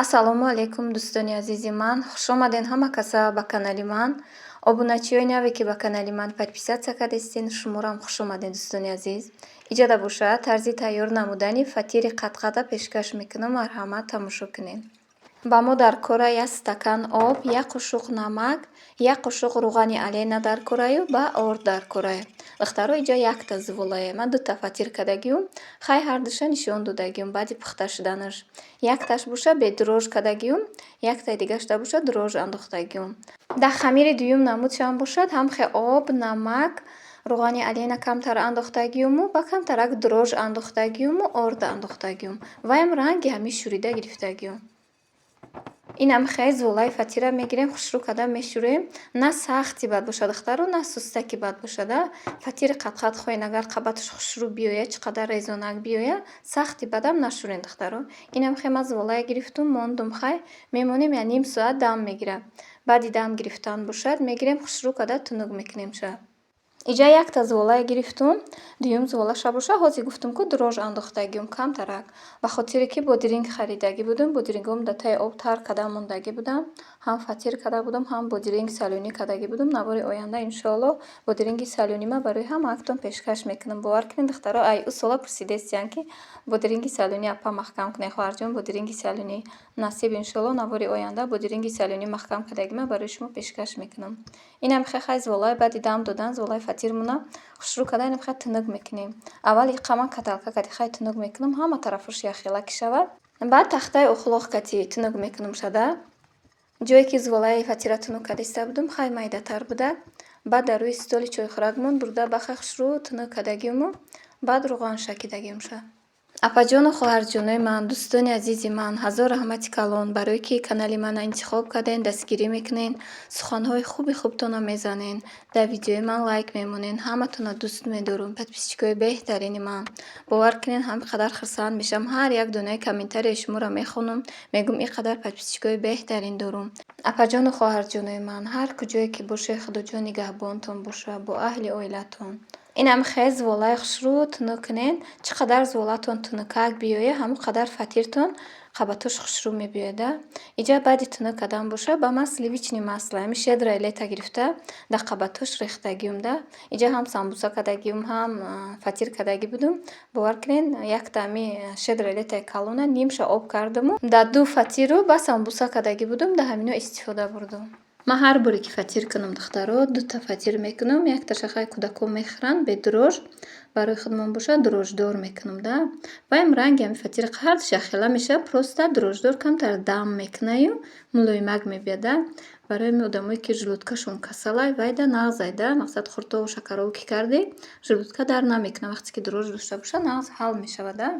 Ассалому алайкум, дӯстони азизи ман, хушомадед ҳама каса ба канали ман. Обуначиёи наве, ки ба канали ман подписаться кардестин, шуморам хушомадед, дӯстони азиз. Иҷода бошад, тарзи тайёр намудани фатири қатқата пешкаш мекунам, марҳамат, тамошо кунед. Ба мо дар кора як стакан об, як қошуқ намак, як қошуқ рӯғани Олена дар кораю ба орд дар корае. Духтаро, иҷа якта зуволае. Ман дута фатир кардагиюм, хай, ҳардуша нишон додагиюм баъди пухта шуданаш. Якташ боша бе дрожж кардагиюм, яктаи дигашта боша дрожж андохтагиюм. Дар хамири дуюм намудшам бошад, ҳамхе об, намак, рӯғани Олена камтар андохтагиюму ба камтарак дрожж андохтагиюму орд андохтагиюм. Ваям ранги ҳамин шӯрида гирифтагиюм. Инам хел зуволаи фатира мегирем, хушрӯ карда мешӯрем. На сахти бад бошад, духтаро, на сустаки бад бошад. Фатири қатқат хоҳед, агар қабаташ хушрӯ биёяд, чӣ қадар резонак биёяд, сахти бадам нашӯрен, духтаро. Инам хел ман зуволае гирифтум, мондум, хай, мемонем, як ним соат дам мегирад. Баъди дам гирифтан бошад, мегирем, хушрӯ карда тунук мекунем ша. Иҷа якта зуволае гирифтум, дуюм зуволаша боша, ҳозир гуфтум, ку дрожж андохтагиюм камтарак. Ба хотире ки бодиринг харидагӣ будум, бодирингом дар таи об тар карда мондагӣ будам. Ҳам фатир карда будум, ҳам бодиринг солёнӣ кардагӣ будум. Навори оянда, иншоалло, бодиринги солёнима барои ҳамаатон пешкаш мекунам. Бовар кунед, духтаро, ай ӯ сола пурсидестиянд, ки бодиринги солёнӣ, апа, маҳкам кунед, хоҳарҷон, бодиринги солёнӣ. Насиб, иншоалло, навори оянда бодиринги солёнӣ маҳкам кардагима барои шумо пешкаш мекунам. Инам хел, хай, зуволаи баъди дам додан, зуволаи фатирмона хушрӯ карда инам хел тунук мекунем. Аввал иқама каталка кати, хай, тунук мекунам, ҳама тарафаш якхела ки шавад. Баъд тахтаи ухлоқ кати тунук мекунам шада. Ҷое ки зуволаи фатира тунук карда истода будум, хай, майдатар буда. Баъд дар рӯи столи чойхӯракмон бурда, ба хай, хушрӯ тунук кардагиюму баъд рӯған шакидагиюм ша. Апаҷону хоҳарҷонои ман, дӯстони азизи ман, ҳазор раҳмати калон, барое ки канали мана интихоб кардем, дастгирӣ мекунед, суханҳои хуби хубтонро мезанед, дар видеои ман лайк мемонед. Ҳаматонро дӯст медорам, подписчикои беҳтарини ман. Бовар кунед, ҳам қадар хурсанд мешавам, ҳар як донаи комментарияи шуморо мехонам, мегӯм, ин қадар подписчикои беҳтарин дорум. Апаҷону хоҳарҷонои ман, ҳар куҷое ки бошед, Худоҷон нигаҳбонтон бошад бо аҳли оилатон. Инам хел зуволаи хушрӯ тунук кунед. Чӣ қадар зуволатон тунукак биёяд, ҳамон қадар фатиртон қабатош хушрӯ мебиёяд. Иҷа баъди тунук кардан боша, ба ман сливочный масло, ҳамин «Щедрое лето» гирифта, дар қабатош рехтагиюм да. Иҷа ҳам самбуса кардагиюм, ҳам фатир кардагӣ будум. Бовар кунед, якта ҳами «Щедрое лето» калона нимша об кардаму дар ду фатиру ба самбуса кардагӣ будум, дар ҳамино истифода бурдум. Ман ҳар боре ки фатир кунам, духтаро, дута фатир мекунам. Якташа, хай, кӯдакон мехӯранд бе дрожж, барои худмон бошад, дрожждор мекунам да. Ваям ранги ҳами фатири ҳардуш якхела мешавад, просто дрожждор камтар дам мекунаю мулоимак мебиёяд да. Барои ҳамин одамое ки желудкашон касалай, вайда нағзай да, мақсад, хуртову шакарову ки кардӣ, желудка дард намекунад. Вақте ки дрожж дошта бошад, нағз ҳал мешавад да.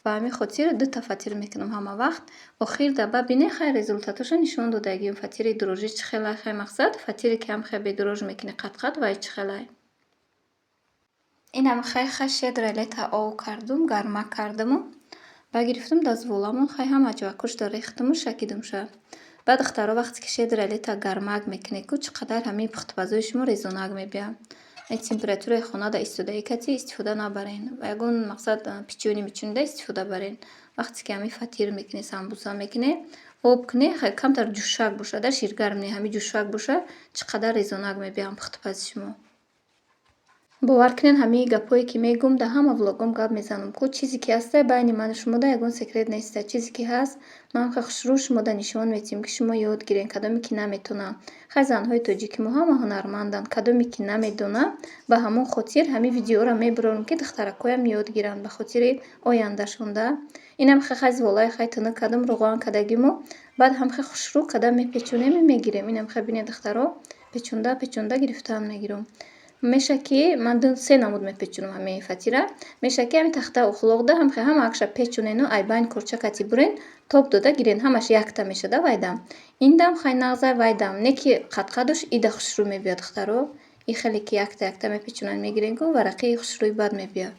Ба ҳамин хотир дута фатир мекунам ҳама вақт. Охир да ба бинед, хай, результатошо нишон додагиюм. Фатири дрожжӣ чӣ хелай, хай, мақсад, фатире ки ҳам хел бе дрожж мекунӣ қат-қат, вай чӣ хелай. Инам хай, «Щедрое лето» об кардум, гармак кардаму ба гирифтум, дар зуволамон, хай, ҳама ҷоакушта рехтуму шакидум ша. Баъд, духтаро, вақте ки «Щедрое лето» гармак мекунед, ку чӣ қадар ҳамин пухтупазои шумо резонак мебиёяд. Температураи хонада истодаи кати истифода набарен. Ягон, мақсад, печенье мечунида истифода барен. Вақте ки ҳамин фатир мекунед, самбуса мекунед, об кунед, хай, камтар ҷӯшак бошад, ширгарм не, ҳамин ҷӯшак бошад, чӣ қадар резонак мебиёяд пухтупази шумо. Бовар кунед, ҳамаи гапҳое ки мегӯм, дар ҳама влогом гап мезанам, ку чизе ки ҳаста, байни ману шумода ягон секрет неста. Чизе ки ҳаст, ман хушрӯ шумода нишон медиҳем, ки шумо ёд гиред, кадоме ки наметонанд. Хай, занҳои тоҷики мо ҳама ҳунарманданд. Кадоме ки намедонад, ба ҳамон хотир ҳамин видеоро мебурорем, ки духтаракҳоям ёд гиранд ба хотири ояндашон да. Инам хай, зуволаи, хай, тунук кардам, рӯған кардагиму баъд ҳам хе хушрӯ карда мепечонем, мегирем. Инам хе, бинед, духтаро, печонда печонда гирифтан мегирам. Меша ки ман ду се намуд мепечонам ҳамаи фатира. Меша ки ҳамин тахта ухлоқда ҳамхе ҳама акша печонену айбайн корча кати бурен, тоб дода гирен, ҳамаш якта мешада вайдам. Ин дам, хай, нағзай, вайдам не ки қадқадуш ида хушрӯ мебиёд, духтаро. И хеле ки якта якта мепечонанд, мегирен, ку варақаи хушрӯи бад мебиёд.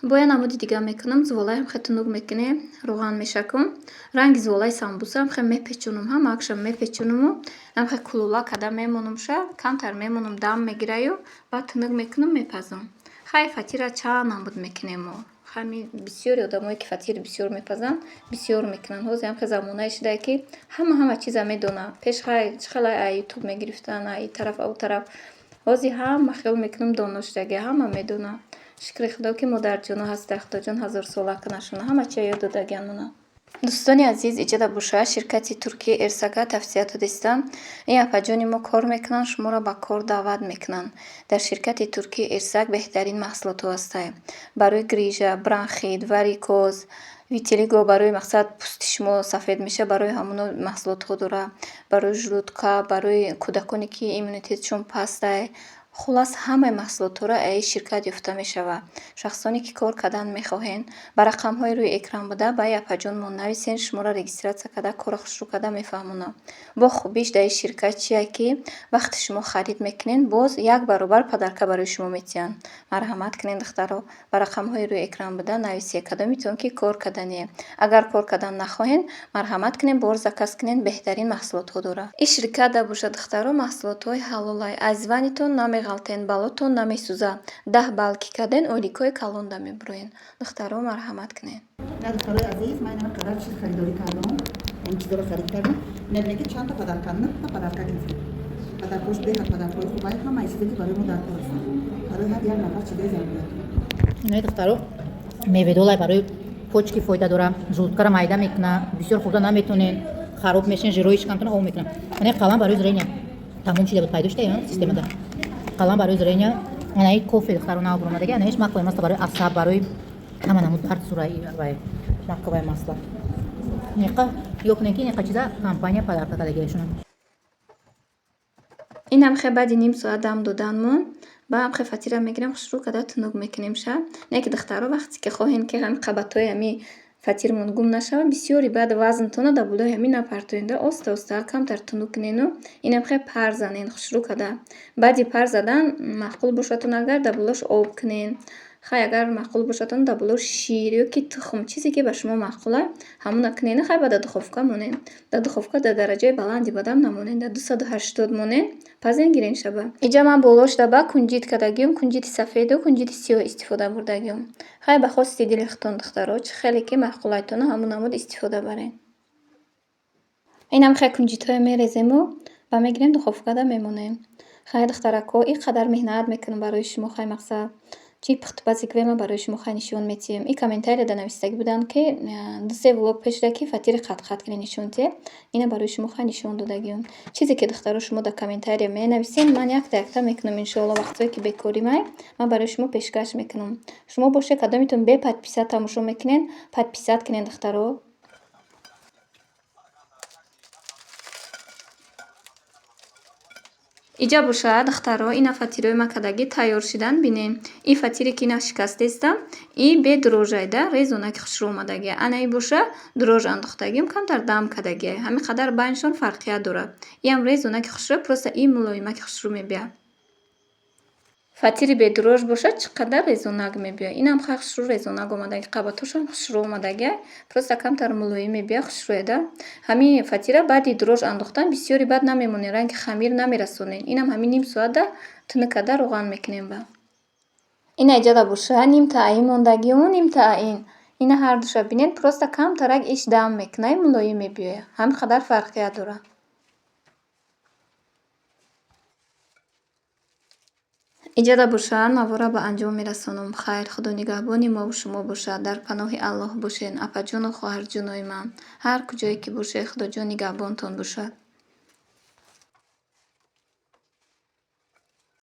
Бо як намуди дига мекунам, зуволаям хе тунук мекунем, рӯған мешакум. Ранги зуволаи самбуса ҳам хе мепечонам, ҳама акша мепечонаму ҳам хе кулула карда мемонамша, камтар мемонам, дам мегираю, баъд тунук мекунам, мепазам. Хай, фатира чанд намуд мекунем мо. Ҳамин бисёри одамое ки фатир бисёр мепазанд, бисёр мекунанд. Ҳозир ҳам хел замонае шудае, ки ҳама ҳама чиза медонад. Пеш хай чӣ хеле ютуб мегирифтанд, ай тараф, ав тараф. Ҳозир ҳама хиёл мекунам доно шудагия, ҳама медонад. Шукри Худо, ки модарҷоно ҳаста, Худоҷон ҳазорсола кунашона, ҳама чия ёд додагианона. Дӯстони азиз, иҷода боша, ширкати туркии Эрсага тавсия додистам. Ин апаҷони мо кор мекунанд, шуморо ба кор даъват мекунанд. Дар ширкати туркии Эрсаг беҳтарин маҳсулотҳо ҳастанд. Барои грижа, бронхит, варикоз, витилиго, барои мақсад пӯсти шумо сафед мешавад, барои ҳамоно маҳсулотҳо дорад. Барои желудка, барои кӯдаконе ки иммунитетшон пастай. Хуллас, ҳамаи маҳсулотҳоро ай ширкат ёфта мешавад. Шахсоне ки кор кардан мехоҳед, ба рақамҳои рӯи экран буда ба апаҷонмон нависен, шуморо регистрация карда, корро хушрӯ карда мефаҳмонам. Бо хубиш дар ин ширкат чия, ки вақте шумо харид мекунед, боз як баробар подарка барои шумо метиҳанд. Марҳамат кунед, духтаро, ба рақамҳои рӯи экран буда нависед, кадомитон ки кор кардание. Агар кор кардан нахоҳед, марҳамат кунед, бор заказ кунед, беҳтарин маҳсулотҳо дорад. Ин ширкат да бошад, духтаро, маҳсулотҳои ҳалолай. Аз ванитон намеғалтен, балотон намесӯзад. 10 балл ки карден, ойликҳои калон да мебуроен. Духтаро, марҳамат кунед. На, духтарои азиз, ман ина қадар чиз харидорӣ кардам, ин чизоро харид кардам. Мебинед, ки чандта подарка, нӯҳта подарка гирифтем. Подаркош беҳад подаркои хубай, ҳамаи чизе ки барои мо дар кор ҳастанд, барои ҳар як нафар чизои зарурияти. Инои, духтаро, меведолай, барои почки фоида дора, желудкара майда мекуна, бисёр хӯрда наметонен, хароб мешен, жирои шикамтона об мекуна. Ана қалам барои зрения тамом шида буд, пайдо шуда системада. Қалам барои зрения, анаи кофе, духтаро, нав буромадаги, анаиш маковое масло барои асаб, барои ҳама намуд дард сураи вай маковое масло. Неқа ёкунен, ки неқа чиза компания подарка кардагиашона. Инам хе баъди ним соат дам доданмон ба ҳам хе фатира мегирем, хушрӯ карда тунук мекунем ша. Не ки, духтаро, вақте ки хоҳем, ки ҳами қабатҳои ҳами фатирмон гум нашавад, бисёри баъд вазнтона дар болои ҳамин напартоенда, оста оста камтар тунук кунену инам хе пар занен хушрӯ карда. Баъди пар задан, маъқул бошадтон, агар дар болош об кунен, хай, агар маъқул бошадтон, дар болош шир ё ки тухм, чизе ки ба шумо маъқула, ҳамона кунену хай баъд дар духовка монен. Дар духовка дар дараҷаи баланди бадам намонен, дар 280 монен, пазен, гирен шаба. Иҷа ман болош даба кунҷит кардагиюм, кунҷити сафеду кунҷити сиёҳ истифода бурдагиюм. Хай, ба хости дили худтон, духтаро, чӣ хеле ки маъқулайтона, ҳамон намуд истифода барен. Инам хе кунҷитҳое мерезему ва мегирем, духовкада мемонем. Хай, духтарако, ин қадар меҳнат мекунам барои шумо, хай, мақсад чӣ пухтупазе ки ман барои шумо хай нишон метиҳем. И комментарияда нависагӣ буданд, ки ду-се влог пешда ки фатири қатқат кунед, нишон диҳед. Ина барои шумо хай нишон додагиём. Чизе ки, духтаро, шумо дар комментария менависед, ман якта якта мекунам, иншоалло. Вақтҳое ки бекоримай, ман барои шумо пешкаш мекунам. Шумо бошед, кадомитон бе подписать тамошо мекунед, подписать кунед, духтаро. Иҷа бошад, духтаро, ина фатирои ма кардагӣ тайёр шидан, бинен. Ин фатире ки ина шикастаистам, и бе дрожжайда, резонаки хушрӯ омадагия. Ана и боша дрожж андохтагиам, камтар дам кардагия. Ҳамин қадар байншон фарқият дорад. Иам резонаки хушрӯ, просто и мулоимаки хушрӯ мебиёяд. Фатири бе дрожж бошад, чӣ қадар резонак мебиёяд. Инам хай хушрӯ резонак омадаги, қабатҳошам хушрӯ омадагия, просто камтар мулоим мебиёяд, хушрӯяда. Ҳамин фатира баъди дрожж андохтан бисёри баъд намемонед, ранги хамир намерасонед. Инам ҳамин ним соата тунук карда равған мекунем ба. Ина иҷода боша, нимта аин мондагиу, нимта аин. Ина ҳардуша бинед, просто камтарак иш дам мекунад, мулоим мебиёяд. Ҳамин қадар фарқият дорад. Иҷода бошад, навора ба анҷом мерасонам. Хайр, Худо нигаҳбони мову шумо бошад. Дар паноҳи Аллоҳ бошед, апаҷону хоҳарҷонои ман. Ҳар куҷое ки бошед, Худоҷон нигаҳбонтон бошад.